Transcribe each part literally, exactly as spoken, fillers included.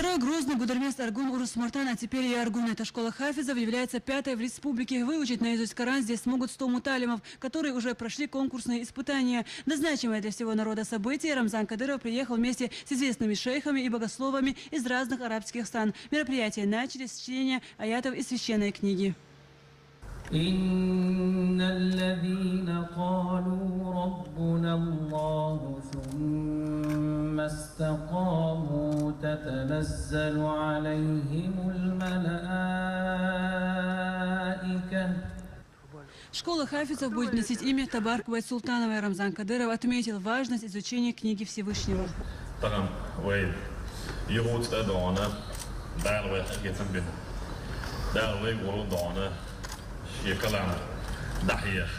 Герой Грозный, Гудермес, Аргун, Урус Мартан, а теперь и Аргун. Эта школа хафизов является пятой в республике. Выучить наизусть Коран здесь смогут сто муталимов, которые уже прошли конкурсные испытания. На значимое для всего народа событие Рамзан Кадыров приехал вместе с известными шейхами и богословами из разных арабских стран. Мероприятия начались с чтения аятов из священной книги. إن الذين قالوا ربنا الله ثم استقاموا تتنزل عليهم الملائكة Школа хафизов будет носить имя Табарк Байтсултановой. Рамзан Кадыров отметил важность изучения книги Всевышнего. Тахан вай юхуц а доона, Дала вай хакетам бин. Дала вай гуру доона, шекалам дахьех,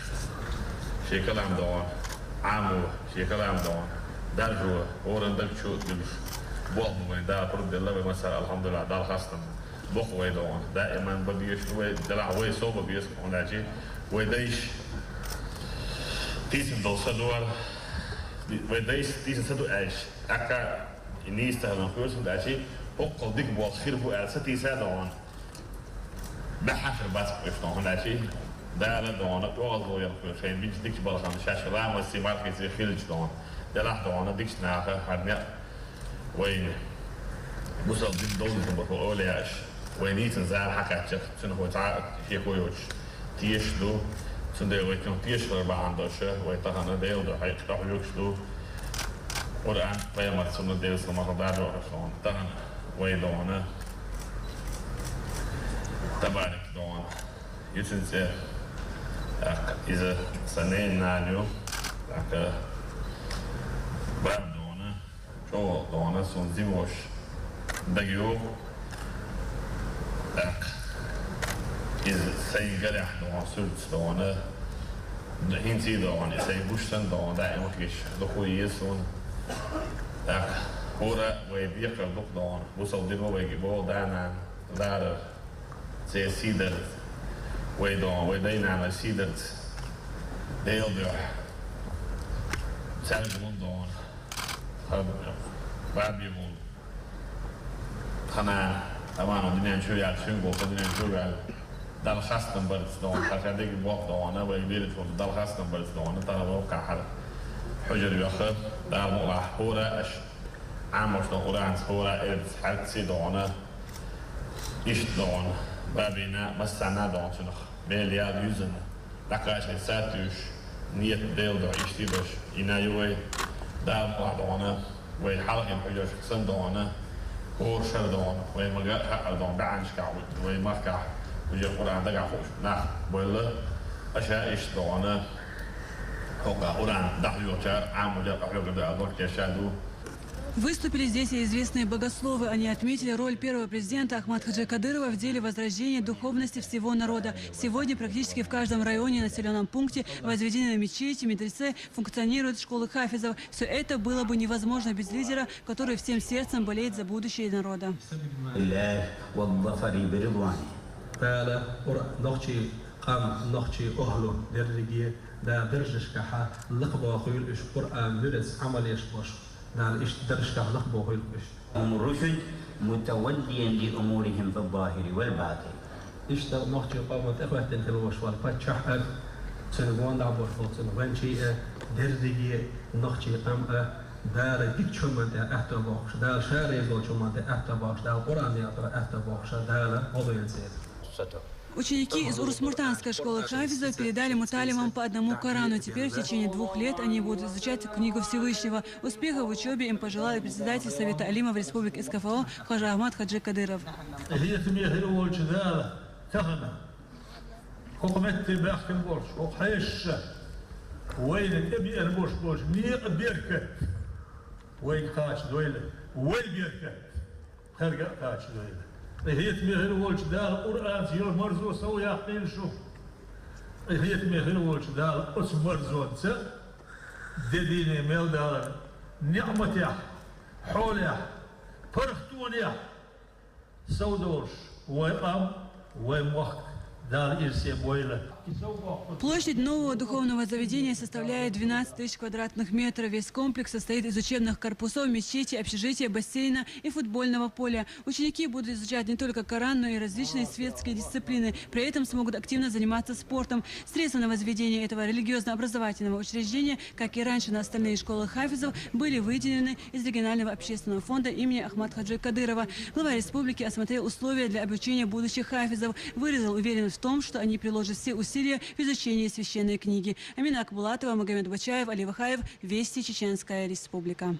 шекалам доона, аму, шекалам доона, даржу, оран даг чу дилш. Болт вай да пруд дилла вай маса, алхамдулилла, Дала хастам. Бох вай доона, даиман бабиеш вай, дала вай со бабиеш, ондачи вай дайш. Тисин дол садуар, вай дайш тисин саду айш. Ака нистахана хурсун дачи, оккол дик бол хир бу аса тиса доона. Бахахр бац пуштон дачи. Дала доона, оз лояр хурсун, бич дик балхан шашла, ма симар хиси хилч доона. Дала доона, дик наха, харня. Вайна бусал дин долдун баху оляш. Вайна ицин зар хакачах, цун хо та хе хойоч. Тиеш ду, цун де вай кон тиеш хор баан доша, вай тахана дел до хай тох юкш ду. Ор ан пайамар цун де сама хадар до сон. Тахан вай доона. Табарик доона. Юцин це. Так, из саней налю. Так, бар доона. Чо доона сон зимош. Дагио. Так. Из сай гарях доона, сулц доона. Хинци доона, сай буштан доона, да эмхиш. Доху есон. Так. Хора вай бекар дух доона. Бусал димо вай гибо дана. Дара. Це сидар. Вай доона, вай дайнана сидар. Дел дё. Царгун доона. Бабивун. Хана, амана, дунен чуял, шунгол, дунен чуял. Дал хастан барц доона, хашадеги бок доона, вай вирит фон, дал хастан барц доона, тара вал кахар. Хужар яха, дал мула, хора аш. Амош дон уран, хора эрц, харци доона. Ишт доона. Бабина, массана доона, чунах. Мел ял юзана. Дакашин сатуш, ниет дел до, ишти дош, ина ювай, дал мула доона, вай халхин хужош сан доона, гор шар доона, вай мага хакар доона, дааншка, вай маха, хужа Куран дага хуш, нах, бойла, аша иш доона, хока Куран, дах ючар, ам мужа, ахлёга да, адор кешаду. Выступили здесь и известные богословы. Они отметили роль первого президента Ахмад-Хаджи Кадырова в деле возрождения духовности всего народа. Сегодня практически в каждом районе и населенном пункте возведены мечети, медресе, функционируют школы хафизов. Все это было бы невозможно без лидера, который всем сердцем болеет за будущее народа. Дала Куран нохчи къам, нохчи охлу дерриге, да даржашкахьа лакхбохуйла уьш Куран нуьрас Ӏамал еш бош. Дала иштта даржашкахьа лакхбохуйла уьш. هم رشد متوليا لأمورهم في الظاهر والباطن. Иштта нохчи къаман тӀехӀоьттина хила ваш вала паччахь а, цуьнан гонда бош болу цуьнан венчий а, дерриге нохчи къам а, Дала дикачу хӀуманна тӀе аьтто бохуш, Дала ша реза волчу хӀуманна тӀе аьтто бохуш, Дала Къуръан некъа тӀера аьтто бохуш, Дала гӀо дойла церан. Ученики из Урус-Муртанской школы хафизов передали муталимам по одному Корану. Теперь в течение двух лет они будут изучать книгу Всевышнего. Успехов в учёбе им пожелал и председатель Совета алимов республики СКФО Хожа Ахмад Хаджи Кадыров. Хетаме хир волчу Дала тахана хӀокху метте баьхкина болчу, хӀокху хьешаша вайна тӀебеана болуш болчу некъа беркат вайга кхача дойла, вай беркат кхарга а кхача дойла. Хетаме хир волчу Дала Къуръанца йолу марзо сов яккхийла шу. Хетаме хир волчу Дала оцу марзонца де дийне мел далар неӀматех, хьолех, паргӀатонех сов долуш вай къам, вай мохк Дала ирсе бойла. Площадь нового духовного заведения составляет двенадцать тысяч квадратных метров. Весь комплекс состоит из учебных корпусов, мечети, общежития, бассейна и футбольного поля. Ученики будут изучать не только Коран, но и различные светские дисциплины. При этом смогут активно заниматься спортом. Средства на возведение этого религиозно-образовательного учреждения, как и раньше на остальные школы хафизов, были выделены из регионального общественного фонда имени Ахмад-Хаджи Кадырова. Глава республики осмотрел условия для обучения будущих хафизов, выразил уверенность в том, что они приложат все усилия в изучении священной книги. Амина Акбулатова, Магомед Бачаев, Али Вахаев, «Вести», Чеченская Республика.